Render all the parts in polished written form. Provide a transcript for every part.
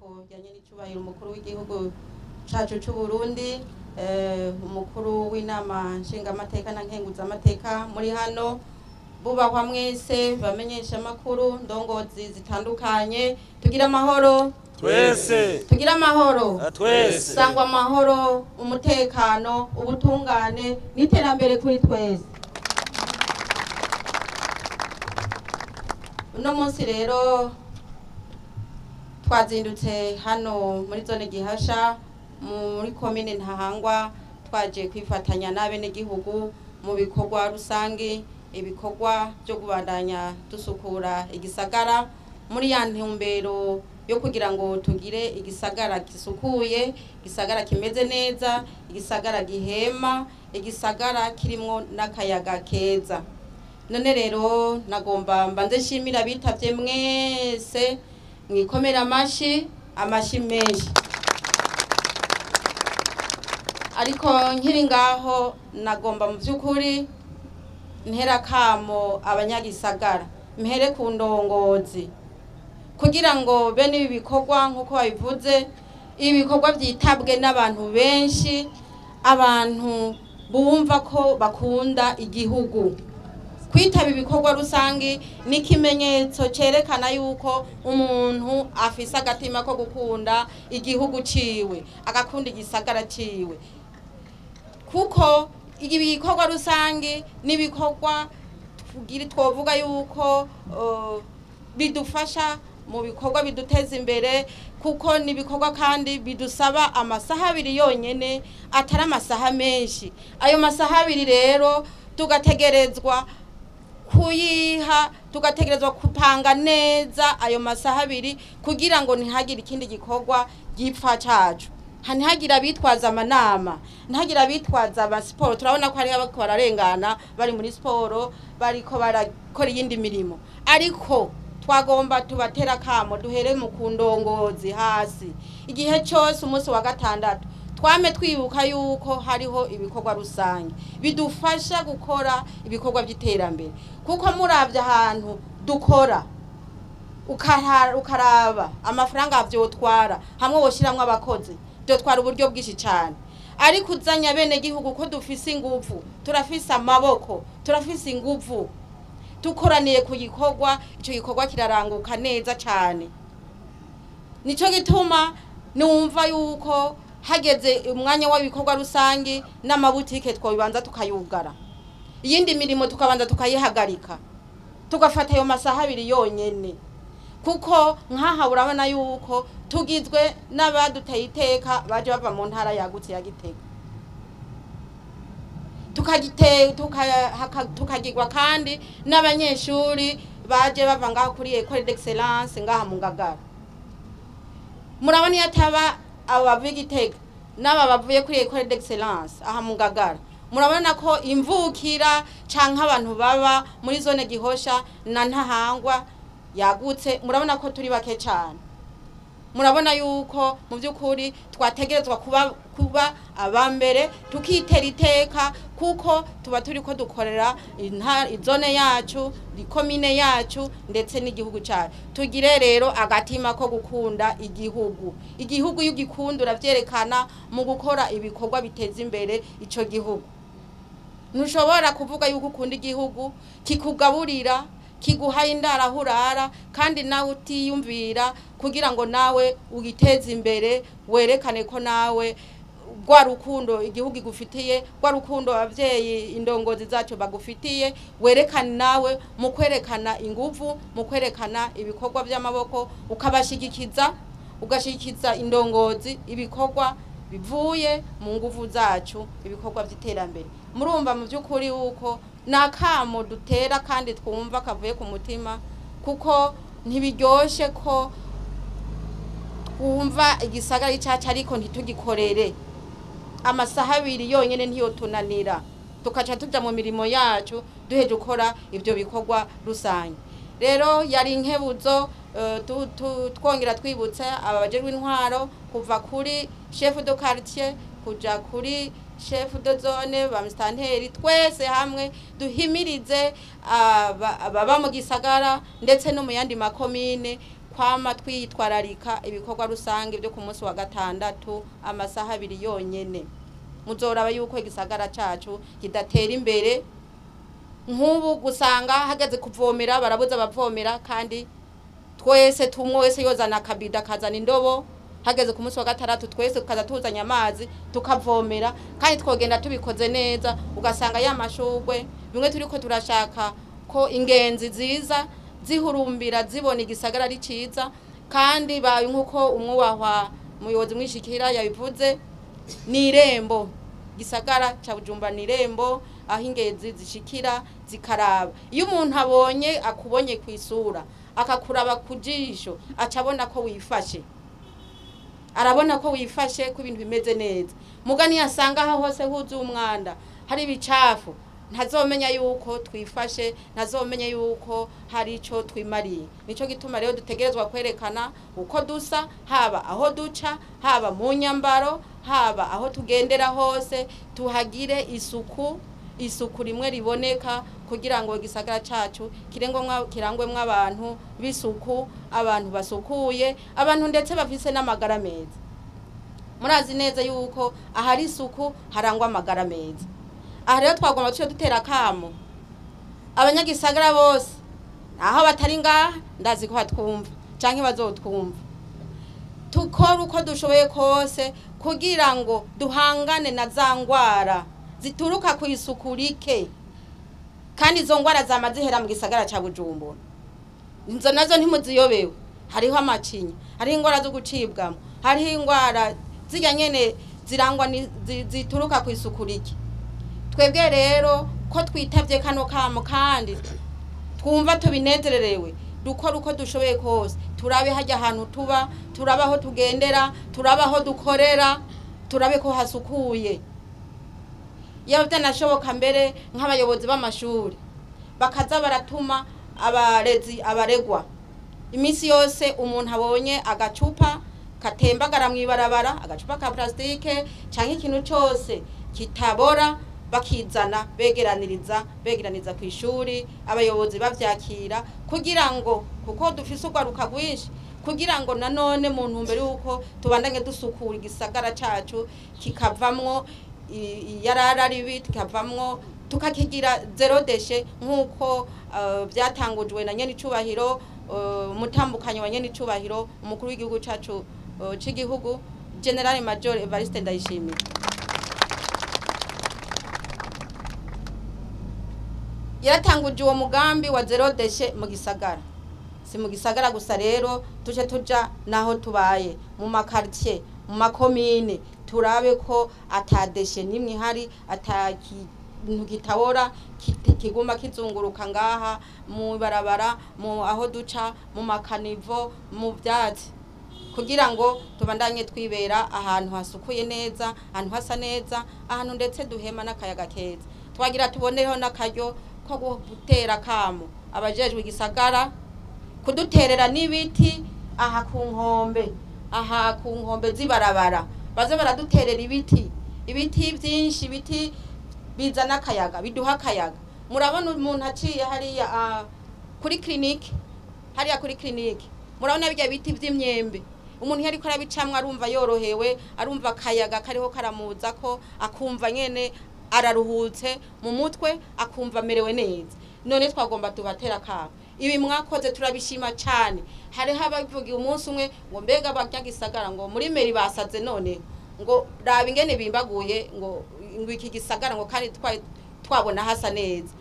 Itegeko rya nyenicubahiro umukuru w'igihugu cacu c'u Burundi, umukuru w'inama nshingamateka na nkenguzamateka muri hano, bubahwa mwese bamenyesha makuru, ndongozi zitandukanye, tugira amahoro twese, tugira amahoro twese, sangwa amahoro, umutekano, ubutungane n'iterambere kuri twese. Uno munsi rero twazindutse hano muri zone Gihasha muri komine Ntahangwa, twaje kwifatanya n'abenegihugu mu bikorwa rusangi, ibikorwa byo kubandanya dusukura igisagara muri ya ntumbero yo kugira ngo tugire igisagara gisukuye, igisagara kimeze neza, igisagara gihema, igisagara kirimwo n'akayaga keza. None rero nagomba mbanze nshimira abitavye mwese, mwikomera amashi, amashi menshi. Ariko nkiri ngaho nagomba mu by'ukuri ntera kamo abanyagisagara, mpere ku ndongozi, kugira ngo bene ibi bikorwa nk'uko babivuze, ibi bikorwa byitabwe n'abantu benshi, abantu bumva ko bakunda igihugu. Kwitaba ibikorwa rusangi ni ikimenyetso cerekana yuko umuntu afise agatima ko gukunda igihugu ciwe, agakunda igisagara ciwe, kuko ibikorwa rusangi n'ibikorwa twovuga yuko bidufasha mu bikorwa biduteza imbere, kuko nibikorwa kandi bidusaba amasaha abiri yonyene, atari amasaha menshi. Ayo masaha abiri rero tugategerezwa kuyiha, tugategerezwa kupanga neza ayo masaha abiri kugira ngo ntihagire ikindi gikorwa gipfa cacu, ntihagire abitwaza amanama, ntihagire abitwaza ama siporo. Turabona ko hariho abariko bararengana bari muri siporo, bariko barakora iyindi mirimo, ariko twagomba tubatera kamo, duhere mu kundongozi hasi. Igihe cyose umunsi wa gatandatu twame twibuka yuko hariho ibikorwa rusange bidufasha gukora ibikorwa by'iterambere, kuko muravye ahantu dukora ukaraba amafaranga vyotwara hamwe woshiramwo abakozi vyotwara uburyo bwinshi cyane. Ariko uzanya bene gihugu ko dufise inguvu, turafise amaboko, turafise inguvu, tukoraniye ku gikorwa, ico gikorwa kiraranguka neza cyane. Nico gituma numva yuko hageze umwanya w'ibikorwa rusangi n'amabutike twobibanza tukayugara, iyindi mirimo tukabanza tukayihagarika, tugafata ayo masaha abiri yonyene, kuko nkaha urabona yuko tugizwe n'abaduteye iteka baje bava mu ntara yagutse ya Gitega, tukagirwa kandi n'abanyeshuri baje bava ngaho kuri Ecole d'Excellence ngaha mu Ngagara. Murabona iyo ataba abo bavuye Gitega n'aba bavuye kuri Ecole d'Excellence aha mu Ngagara, murabona ko imvukira canke abantu baba muri zone Gihosha na Ntahangwa yagutse, murabona ko turi bake cyane. Murabona yuko mu by'ukuri twategerezwa kuba abambere, tukitera iteka, kuko tuba turiko dukorera izone yacu, ikomine yacu ndetse n'igihugu cyacu. Tugire rero agatima ko gukunda igihugu. Igihugu iyo ugikunda uravyerekana mu gukora ibikorwa biteza imbere ico gihugu. Ntushobora kuvuga yuko ukunda igihugu kikugaburira, kiguha indara hurara, kandi nawe utiyumvira kugira ngo nawe ugiteze imbere, werekane ko nawe rwa rukundo igihugu igufitiye, rwa rukundo abavyeyi indongozi zacu bagufitiye, werekane nawe mu kwerekana inguvu, mu kwerekana ibikorwa by'amaboko, ukabashigikiza, ugashigikiza indongozi ibikorwa bivuye mu nguvu zacu, ibikorwa by'iterambere. Murumva mu by'ukuri uko nakamo dutera kandi twumva kavuye ku mutima, kuko ntibiryoshe ko twumva igisagara icacu ariko ntitugikorere. Amasaha abiri yonyene ntiyotunanira, tukaca tuja mu mirimo yacu duheje gukora ivyo bikorwa rusange. Rero yari inkebuzo, twongera twibutse abajejwe intwaro kuva kuri chef de quartier kuja kuri chef de zone ba mustanteri, twese hamwe duhimirize ababa mu gisagara ndetse no mu yandi makomine kwama twitwararika ibikorwa rusange byo ku munsi wa gatandatu amasaha abiri yonyene. Muzoraba yuko igisagara cacu kidatera imbere. Nk'ubu gusanga hageze kuvomera barabuza abavomera, kandi twese tumwe wese yozana akabida akazana indobo. Hageze ku munsi wa gatandatu twese tukaza tuzanye amazi tukavomera, kandi twogenda tubikoze neza. Ugasanga ya mashurwe bimwe turiko turashaka ko ingenzi ziza zihurumbira zibona igisagara ari ciza, kandi baye nkuko umwubahwa umuyobozi mwishikira yabivuze, ni irembo. Gisagara ca Bujumbura ni irembo aho ingenzi zishikira zikaraba. Iyo umuntu abonye akubonye kwisura akakuraba kujisho, acabona ko wifashe, arabona ko wifashe ko ibintu bimeze neza. Mugani yasanga aho hose huzuye umwanda, hari ibicafu, ntazomenya yuko twifashe, ntazomenya yuko hari ico twimariye. Nico gituma rero dutegerezwa kwerekana uko dusa, haba aho duca, haba mu nyambaro, haba aho tugendera hose, tuhagire isuku, isuku rimwe riboneka, kugira ngo igisagara cacu kirangwemwo abantu b'isuku, abantu basukuye, abantu ndetse bafise n'amagara meza. Murazi neza yuko ahari isuku harangwa amagara meza. Aha rero twagomba tuce dutera akamo abanyagisagara bose, aho batari ngaha ndazi ko batwumva canke bazotwumva, tukora uko dushoboye kose kugira ngo duhangane na za ngwara zituruka ku isuku rike, kandi izo ngwara zama zihera mu gisagara ca Bujumbura. Izo nazo ntimuziyobewe, hariho amacinya, hariho ingwara zo gucibwamo, hariho ingwara zirya nyene zirangwa zituruka ku isuku rike. Twebwe rero ko twitavye kano kamo kandi twumva tubinezererewe, dukora uko dushoboye kose, turabe hajya ahantu tuba, turabe aho tugendera, turabe aho dukorera, turabe ko hasukuye. Yaba byanashoboka mbere nk'abayobozi b'amashuri bakaza baratuma abarezi abaregwa iminsi yose umuntu abonye agacupa katembagara mw'ibarabara, agacupa ka plastike canke ikintu cose kitabora, bakizana begeraniriza ku ishuri, abayobozi bavyakira, kugira ngo kuko dufise urwaruka rwinshi, kugira ngo nanone mu ntumbero yuko tubandanye dusukura igisagara cacu kikavamwo iyarara ribi, kikavamwo tukakigira zero deshe, nkuko byatangujwe na nyenicubahiro, umutambukanyi wa nyenicubahiro umukuru w'igihugu cacu c'igihugu General Major Evariste Ndayishimiye. Yaratanguje uwo mugambi wa zero deshe mu gisagara. Si mu gisagara gusa rero, tuje tuja naho tubaye mu makartier, mu makomine, turabe ko atadeshe nimwe ihari, atakintu kitabora kiguma kizunguruka ngaha mu barabara, mu aho duca, mu makanivo, mu vyatsi, kugira ngo tubandanye twibera ahantu hasukuye neza, ahantu hasa neza, ahantu ndetse duhema n'akayaga keza. Twagira tubonereho n'akaryo ko gutera kamo abajejwe igisagara kuduterera n'ibiti aha ku nkombe, aha ku nkombe z'ibarabara, baze baraduterera ibiti, ibiti byinshi, ibiti bizana akayaga, biduha akayaga. Murabona umuntu aciye hariya kuri clinique, hariya kuri clinique murabona bijya biti by'imyembe, umuntu iyo ariko arabicamwa arumva yorohewe, arumva akayaga kariho karamuza ko akumva nyene araruhutse mu mutwe, akumva amerewe neza. None twagomba tubatera kamo, ibi mwakoze turabishima cyane. Hariho abavugiye umunsi umwe ngo mbega abanyagisagara ngo muri meri basaze, none ngo raba ingene bimbaguye ngo iki gisagara ngo kandi twabona hasa neza.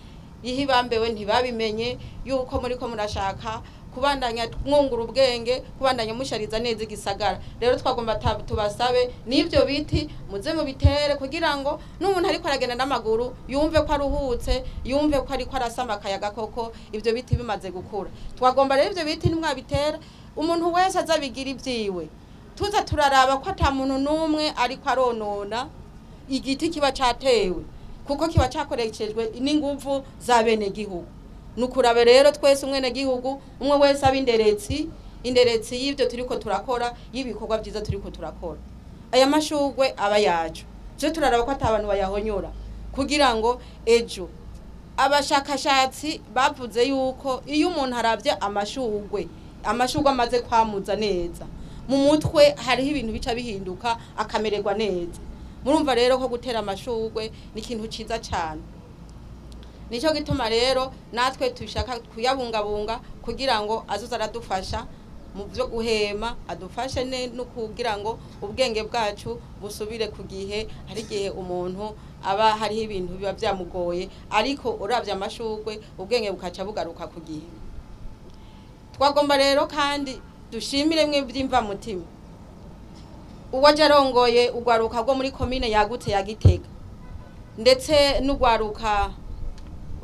Ihibambewe ntibabimenye yuko muri ko murashaka kubandanya mwungura ubwenge, kubandanya mushariza neza igisagara. Rero twagomba tubasabe n'ivyo biti muze mubitere, kugira ngo n'umuntu ariko aragenda n'amaguru yumve ko aruhutse, yumve ko ariko arasama akayaga koko ivyo biti bimaze gukura. Twagomba rero ivyo biti nimwabitera umuntu wese azabigira ivyiwe, tuza turaraba ko ata muntu n'umwe ariko aronona igiti kiba catewe, kuko kiba cakoreshejwe n'inguvu za bene gihugu. Nukurabe rero twese umwene gihugu umwe wese abinderetsi, inderetsi y'ivyo turiko turakora, y'ibikorwa byiza turiko turakora. Aya mashurwe aba yacu, je turaraba ko atabantu bayahonyora, kugira ngo ejo abashakashatsi bavuze yuko iyo umuntu aravye amashurwe Amashurwe amaze kwamuza neza mu mutwe, hariho ibintu bica bihinduka, akamererwa neza. Murumva rero ko gutera amashurwe ni ikintu ciza cyane. Nicyo gituma rero natwe dushaka kuyabungabunga kugira ngo azoze aradufasha mu byo guhema, adufashe no kugira ngo ubwenge bwacu busubire ku gihe. Hari igihe umuntu aba hariho ibintu biba byamugoye, ariko uravye amashurwe ubwenge bukaca bugaruka ku gihe. Twagomba rero kandi dushimire mwe by'imvamutima uwaje arongoye urwaruka rwo muri komine yagutse ya Gitega, ndetse n'urwaruka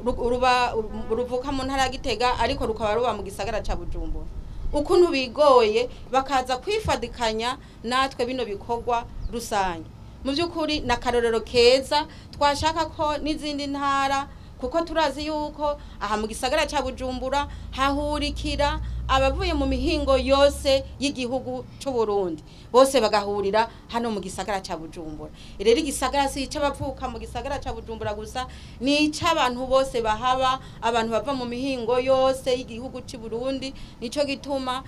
ruba ruvuka mu ntara ya Gitega ariko rukaba ruba mu gisagara ca Bujumbura, ukuntu bigoye bakaza kwifadikanya natwe bino bikorwa rusange. Mu by'ukuri na karorero keza, twashaka ko n'izindi ntara, kuko turazi yuko aha mu gisagara ca Bujumbura hahurikira abavuye mu mihingo yose y'igihugu c'u Burundi, bose bagahurira hano mu gisagara ca Bujumbura. Rero igisagara si ic'abavuka mu gisagara ca Bujumbura gusa, ni ic'abantu bose bahaba, abantu bava mu mihingo yose y'igihugu c'u Burundi. Nico gituma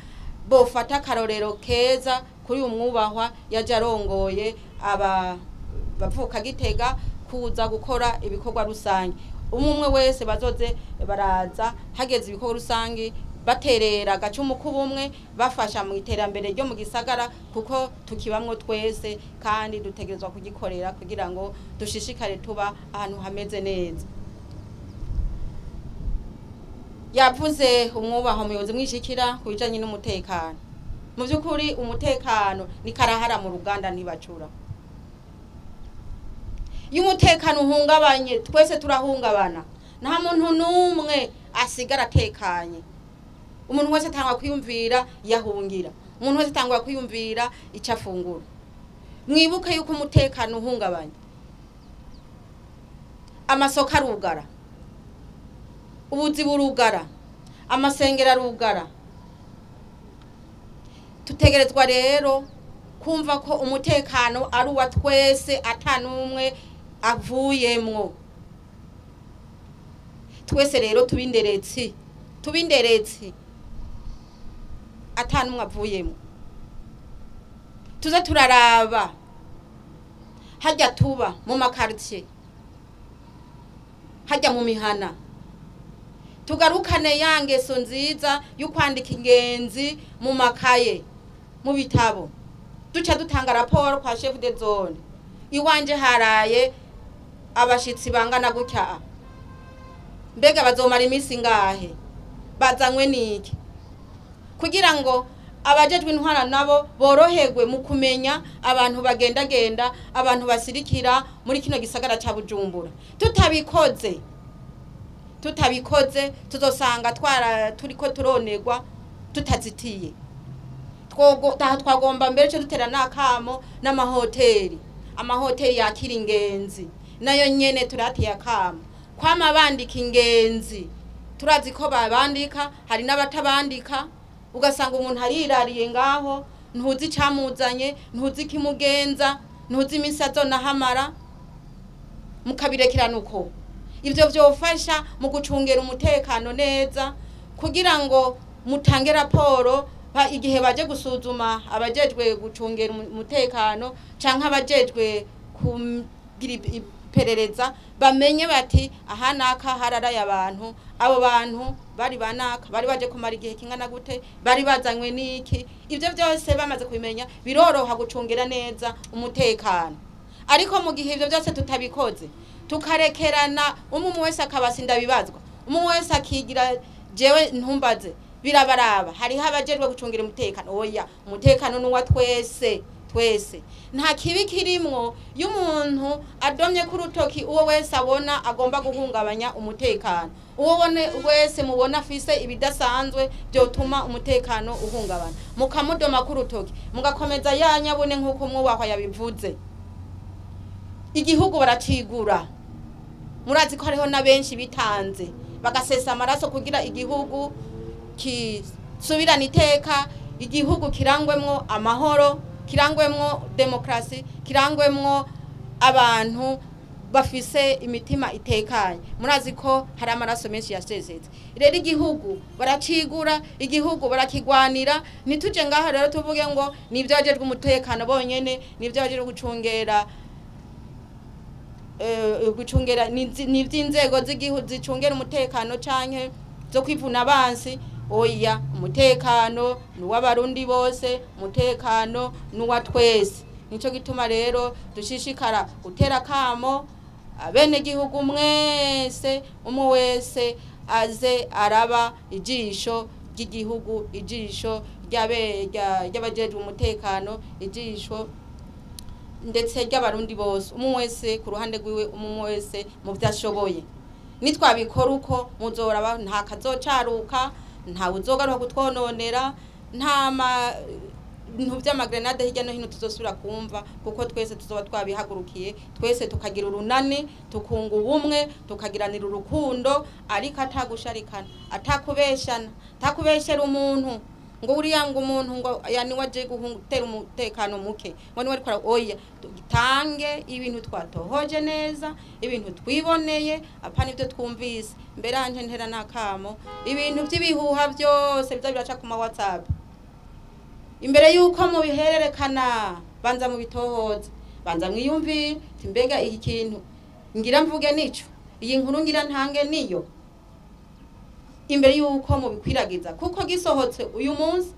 bofata akarorero keza kuri uyu mwubahwa yaje arongoye aba bavuka Gitega kuza gukora ibikorwa rusange. Umwe wese bazoze baraza hageze ibikorwa rusange, baterera agacumu k'ubumwe, bafasha mu iterambere ryo mu gisagara, kuko tukibamwo twese kandi dutegerezwa kugikorera kugira ngo dushishikare tuba ahantu hameze neza. Yavuze umwubaha umuyobozi mwishikira ku bijanye n'umutekano. Mu by'ukuri umutekano ni karahara mu ruganda, ntibacura. Iyo umutekano uhungabanye twese turahungabana, nta muntu n'umwe asigara atekanye. Umuntu wese atangwa kwiyumvira yahungira, umuntu wese atangwa kwiyumvira icyo afungura. Mwibuke yuko umutekano uhungabanye amasoko arugara, ubuzi burugara, amasengero arugara. Tutegerezwa rero kumva ko umutekano ari uwa twese, atanumwe avuyemwo. Twese rero tubinderetsi, tubinderetsi, atanumwe avuyemwo. Tuze turaraba hajya tuba mu makartier, hajya mu mihana, tugarukane ya ngeso nziza yo kwandika ingenzi mu makaye, mu bitabo. Duca dutanga raporo kwa chef de zone, iwanje haraye abashitsi bangana gutya, mbega bazomara iminsi ngahe, bazanywe niki, kugira ngo abajejwe intwara nabo boroherwe mu kumenya abantu bagendagenda, abantu basirikira muri kino gisagara ca Bujumbura. Tutabikoze tuzosanga twara turiko turonerwa tutazitiye. Twagomba mbere cyo dutera nakamo n'amahoteli, amahoteli yakira ingenzi nayo nyene turatiye akamo kwama bandika ingenzi. Turazi ko babandika, hari n'abatabandika, ugasanga umuntu arirariye ngaho, ntuzi icamuzanye, ntuzi ikimugenza, ntuzi iminsi azonahamara, mukabirekerana uko. Ivyo vyofasha mu gucungera umutekano neza, kugira ngo mutange raporo igihe baje gusuzuma abajejwe gucungera umutekano canke abajejwe kugira iperereza, bamenye bati aha naka hararaye abantu, abo bantu bari banaka, bari baje kumara igihe kingana gute, bari bazanywe niki. Ivyo byose bamaze kubimenya biroroha gucungera neza umutekano. Ariko mu gihe ivyo byose tutabikoze, tukarekerana, umwe wese akabasinda bibazwa, umwe wese akigira jewe ntumbaze, birabaraba. Hariho abajejwe gucungira umutekano. Oya, umutekano nuwa twese twese. Nta kibi kirimwo iyo umuntu adomye ku rutoki uwo wese abona agomba guhungabanya umutekano, uwo wese mubona afise ibidasanzwe byotuma umutekano uhungabana, mukamudoma ku rutoki, mugakomeza ya nyabune nk'uko mwubahwa yabivuze. Igihugu baracigura, murazi ko hariho na benshi bitanze bagasesa amaraso kugira igihugu kisubirane iteka, igihugu kirangwemwo amahoro, kirangwemwo demokrasi, kirangwemwo abantu bafise imitima itekanye. Murazi ko hari amaraso menshi yasesetse. Rero igihugu baracigura, igihugu barakigwanira. Ntituje ngaha rero tuvuge ngo nibyo abajejwe umutekano bonyene, nibyo abajejwe gucungera gucungera n'ivy'inzego z'igihugu zicungera umutekano canke zo kwivuna abansi. Oya, umutekano ni uw'abarundi bose, umutekano ni uwa twese. Nico gituma rero dushishikara gutera kamo abenegihugu mwese, umwe wese aze araba ijisho ry'igihugu, ijisho ry'abajejwe umutekano, ijisho ndetse ry'abarundi bose, umwe wese ku ruhande rwiwe, umwe wese mu vyo ashoboye. Nitwabikora uko muzoraba nta kazocaruka, nta uzogaruka kutwononera, nta bintu vy'amagrenade hirya no hino tuzosubira kumva, kuko twese tuzoba twabihagurukiye, twese tukagira urunani, tukunga ubumwe, tukagiranira urukundo, ariko atagusharikana, atakubeshana, atakubeshera umuntu ngo uriya ngo umuntu ngo yani waje gutera umutekano muke, ngo niwe ariko. Oya, dutange ibintu twatohoje neza, ibintu twiboneye, apana ibyo twumvise. Mbere anje ntera nakamo ibintu by'ibihuha byose biza biraca ku ma WhatsApp. Imbere yuko mubihererekana banza mubitohoze, banza mwiyumvire ati mbega iki kintu ngira mvuge nico, iyi nkuru ngira ntange niyo, imbere yuko mubikwiragiza, kuko gisohotse uyu munsi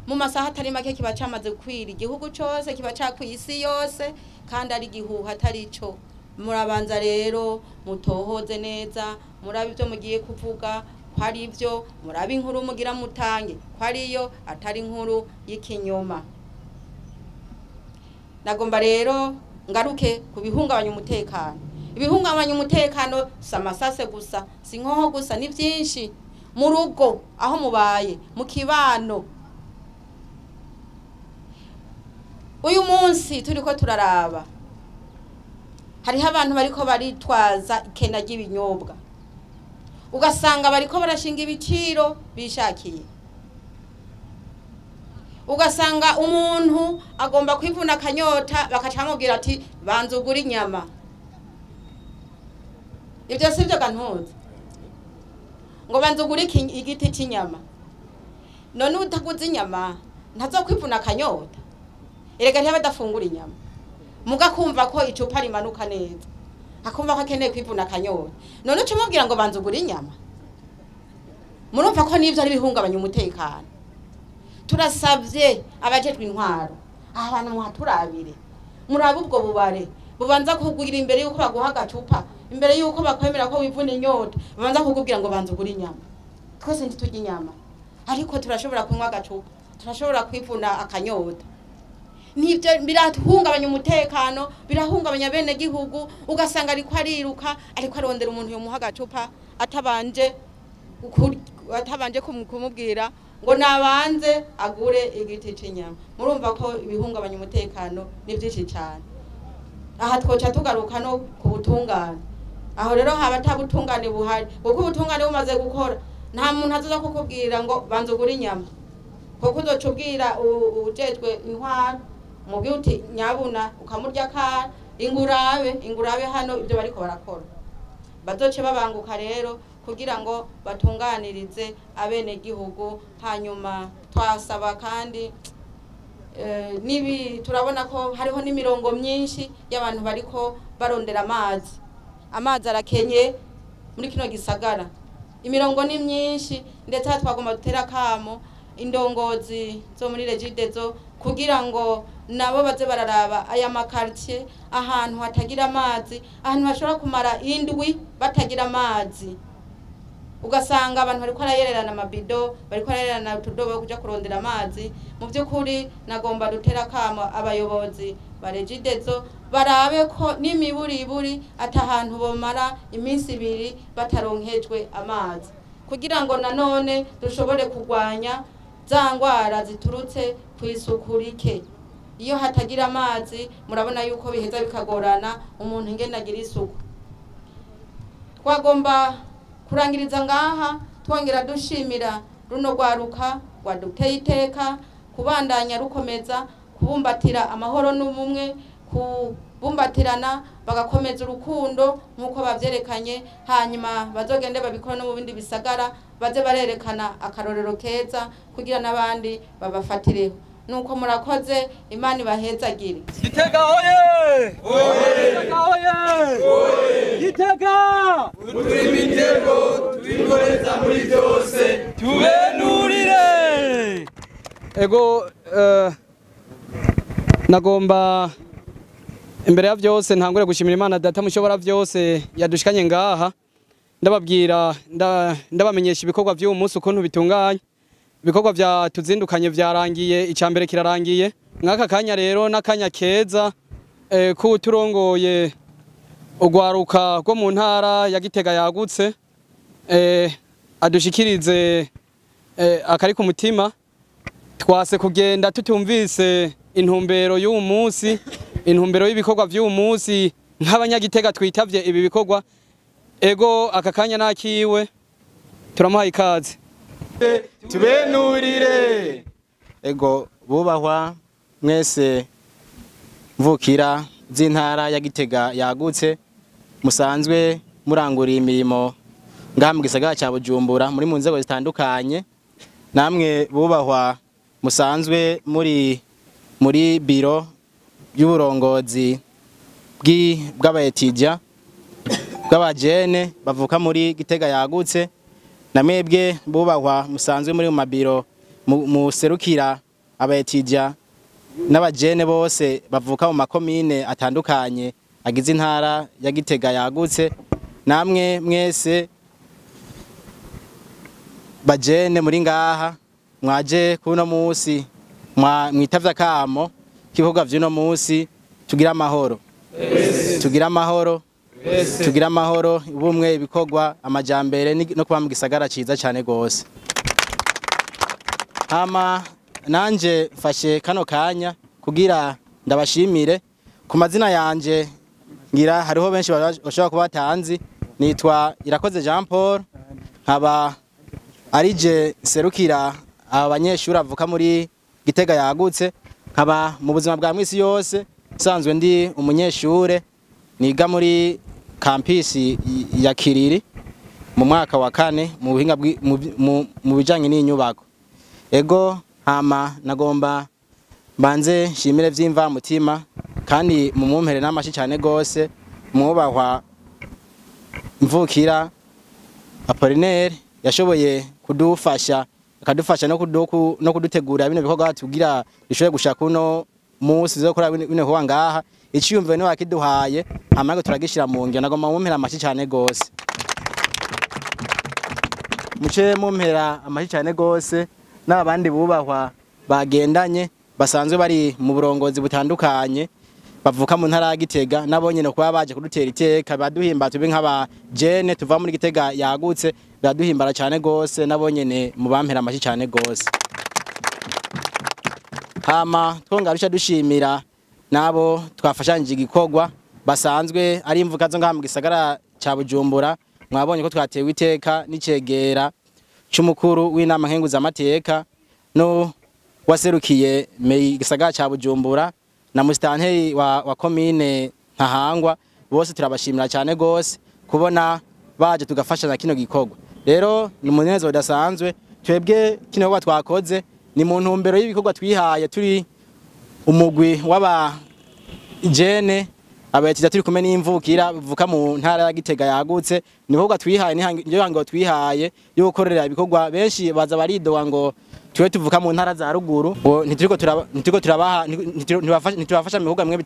mu masaha atari make kiba camaze gukwira igihugu cose, kiba cakwiye isi yose, kandi ari igihuha atari ico. Murabanza rero mutohoze neza, murabe ivyo mugiye kuvuga ko ari ivyo, murabe inkuru mugira mutange ko ariyo, atari inkuru y'ikinyoma. Nagomba rero ngaruke ku bihungabanya umutekano. Ibihungabanya umutekano si amasase gusa, si inkoho gusa, ni byinshi. Mu rugo aho mubaye, mu kibano. Uyu munsi turiko turaraba hariho abantu bariko baritwaza ikena ry'ibinyobwa, ugasanga bariko barashinga ibiciro bishakiye, ugasanga umuntu agomba kwivuna akanyota bakacamubwira ati banza ugure inyama. Ibyo sivyo gantuza, ngo banza ugure igiti c'inyama. None utaguze inyama ntazokwivuna akanyota? Erega ntiyaba adafungura inyama, muga kumva ko icupa rimanuka neza, akumva ko akeneye kwivuna akanyota, none uca umubwira ngo banza ugure inyama? Murumva ko n'ivyo ari bihungabanya umutekano. Turasavye abajejwe intwaro, aha bantu muhaturabire, murabe ubwo bubare bubanza kukugira imbere yuko baguha agacupa, imbere yuko bakwemera ko wivuna inyota, babanza kukubwira ngo banza ugure inyama. Twese ntiturya inyama, ariko turashobora kunywa agacupa, turashobora kwivuna akanyota. Nibyo birahungabanya umutekano, birahungabanya bene gihugu. Ugasanga ariko ariruka, ariko arondera umuntu yomuha agacupa atabanje kumubwira ngo nabanze agure igiti c'inyama. Murumva ko ibihungabanya umutekano ni byinshi cyane. Aha twoca tugaruka no ku butungane. Aho rero haba atabutungane buhari, kuko ubutungane bumaze gukora nta muntu azoza kukubwira ngo banza ugure inyama, kuko uzoca ubwira ujejwe intwaro mubwira uti nyabuna, ukamurya akara, ingurabe ingurabe hano ibyo bariko barakora. Bazoce babanguka rero kugira ngo batunganirize abenegihugu. Hanyuma twasaba kandi nibi turabona ko hariho n'imirongo myinshi y'abantu bariko barondera amazi. Amazi arakenye muri kino gisagara, imirongo ni myinshi, ndetse twagomba dutera kamo indongozi zo muri Regideso kugira ngo nabo baze bararaba aya makartier, ahantu hatagira amazi, ahantu bashobora kumara indwi batagira amazi. Ugasanga abantu bariko barayererana amabido, bariko barayererana utudobo kuja kurondera amazi. Mu by'ukuri nagomba dutera kamo abayobozi ba Regideso barabe ko n'imiburiburi atahantu bomara iminsi ibiri bataronkejwe amazi, kugira ngo nanone dushobore kurwanya za ngwara ziturutse ku isuku rike. Iyo hatagira amazi murabona yuko biheza bikagorana umuntu ingene agira isuku. Twagomba kurangiriza ngaha twongera dushimira runo rwaruka rwaduteye iteka kubandanya rukomeza kubumbatira amahoro n'ubumwe, ku bumbatirana, bagakomeza urukundo nk'uko bavyerekanye, hanyuma bazogende babikora no mu bindi bisagara, baze barerekana akarorero keza kugira n'abandi babafatireho. Nuko murakoze, Imana ibahezagire. Gitega oye! Gitega oye! Gitega! Turi imitego tubikoreza muri byose tubenurire. Ego nagomba imbere ya byose ntangure gushimira Imana Data mushobora byose yadushikanye ngaha. Ndababwira ndabamenyesha ibikorwa by'uyu munsi ukuntu bitunganye. Ibikorwa vya tuzindukanye vyarangiye, icambere kirarangiye. Mwaka kanya rero nakanya keza ku turongoye ugwaruka rwo mu ntara ya Gitega yagutse, adushikirize akari ku mutima. Twase kugenda tutumvise intumbero y'uyu munsi, intumbero y'ibikorwa by'uyu munsi nk'abanyagitega twitavye ibi bikorwa. Ego aka kanya nakiwe, turamuhaye ikaze. Tubenurire. Ego bubahwa mwese mvukira z'intara ya Gitega yagutse, musanzwe muranguriye imirimo ngaha mu gisagara ca Bujumbura muri mu nzego zitandukanye, namwe bubahwa musanzwe muri biro y'uburongozi bw'abaetijya bw'abajene bavuka muri Gitega yagutse, namwebwe bubahwa musanzwe muri mu mabiro muserukira abaetijya n'abajene bose bavuka mu makomine atandukanye agize intara ya Gitega yagutse, namwe mwese bajene muri ngaha mwaje kuno munsi mwitavye akamo k'ibikorwa vy'uno munsi. Tugira amahoro, tugira amahoro, tugira amahoro, ubumwe, ibikorwa, amajambere no kuba mu gisagara ciza cane gose. Hama nanje mfashe kano kanya kugira ndabashimire ku mazina yanje, ngira hariho benshi bashobora kuba batanzi. Nitwa Irakoze Jean Paul, nkaba arije serukira abanyeshuri avuka muri Gitega yagutse, nkaba mu buzima bwa mwisi yose nsanzwe ndi umunyeshure niga muri campus ya Kiriri mu mwaka wa kane mu buhinga mu bijanye n'inyubako. Ego hama nagomba mbanze nshimire vy'imva mutima kandi mumumpere n'amashi cyane gose mwubahwa mvukira Apollinaire yashoboye kudufasha, akadufasha no kudutegura bino bikorwa tugira dushobore gushaka uno munsi zo gukora bino bikorwa ngaha. Iciyumviro niwe wakiduhaye, hama turagishira mu ngiro. Nagomba mumpera amashi cyane gose, muce mumpera amashi cyane gose n'abandi bubahwa bagendanye basanzwe bari mu burongozi butandukanye bavuka mu ntara ya Gitega, nabo nyene kuba baje kudutera iteka baduhimba tube nk'aba jene tuva muri Gitega yagutse, baduhimbara cyane gose, nabo nyene mu bampera amashi cyane gose. Hama twongarusha dushimira nabo twafashanyije igikorwa basanzwe ari imvuka zo ngaha mu gisagara ca Bujumbura. Mwabonye ko twatewe iteka n'icegera c'umukuru w'inama nkenguzamateka no waserukiye mu gisagara ca Bujumbura na musitanteri wa komine Ntahangwa. Bose turabashimira cyane gose kubona baje tugafashanya kino gikorwa. Rero ni umunezero udasanzwe twebwe kino gikorwa twakoze ni mu ntumbero y'ibikorwa twihaye turi umugwi w'aba jene abaetija turi kumwe n'imvukira bavuka mu ntara ya Gitega yagutse. Ni ibikorwa twihaye, niyo hango twihaye yo gukorera ibikorwa. Benshi baza baridoga ngo twe tuvuka mu ntara za ruguru ntituriko turabaha, ntitubafasha mu bikorwa bimwe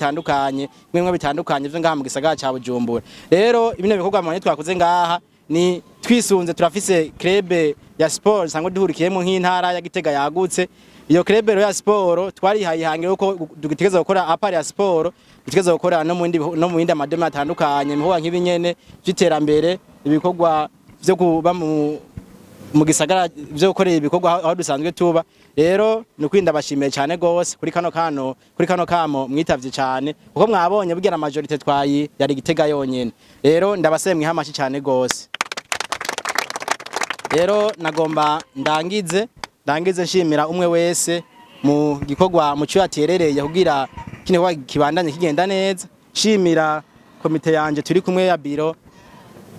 bitandukanye byo ngaha mu gisagara ca Bujumbura. Rero ibino bikorwa mwe twakoze ngaha ni twisunze, turafise club ya sport sangwe duhurikiyemo nk'intara ya Gitega yagutse. Iyo club ya sport twarihaye ihangiro ko dutegeza gukora apart ya sport, dutegeza gukora no mu yindi amadome atandukanye, ibikorwa nk'ibinyene by'iterambere, ibikorwa byo kuba mu gisagara, byo gukorera ibikorwa aho dusanzwe tuba. Rero ni kwinda bashimiye cyane gose kuri kano kamo mwitavye cyane, kuko mwabonye bugira majorité twayi yari Gitega yonyene. Rero ndabasemwe hamashi cyane gose. Rero nagomba ndangize nshimira umwe wese mu gikorwa mu cyo yaterereye kugira kino kibandanye kigenda neza. Shimira komite yanje turi kumwe ya biro,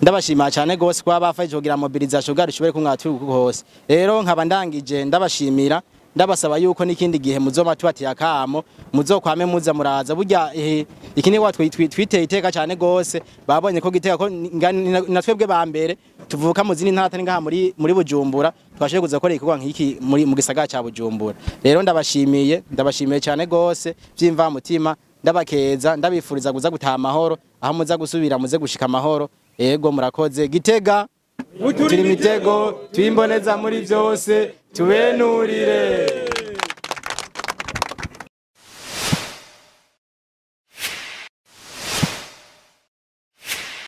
ndabashima cyane gose kuba bafashije kugira mobilisation bwa dushobore kumwa turi hose. Rero nkaba ndangije ndabashimira, ndabasaba yuko n'ikindi gihe muzoma tubatiye akamo muzokwame muza muraza. Burya iki ni wa twiteye iteka cyane gose, babonye ko Gitega ko na twebwe ba mbere tuvuka mu zindi ntara atari ngaha muri Bujumbura twashoboye kuza gukora igikorwa nk'iki muri mu gisagara ca Bujumbura. Rero ndabashimiye cyane gose vyimva mutima, ndabakeza, ndabifuriza kuza gutaha amahoro, aho muza gusubira muze gushika amahoro. Ego murakoze. Gitega turi imitego, twimboneza muri byose, tubenurire.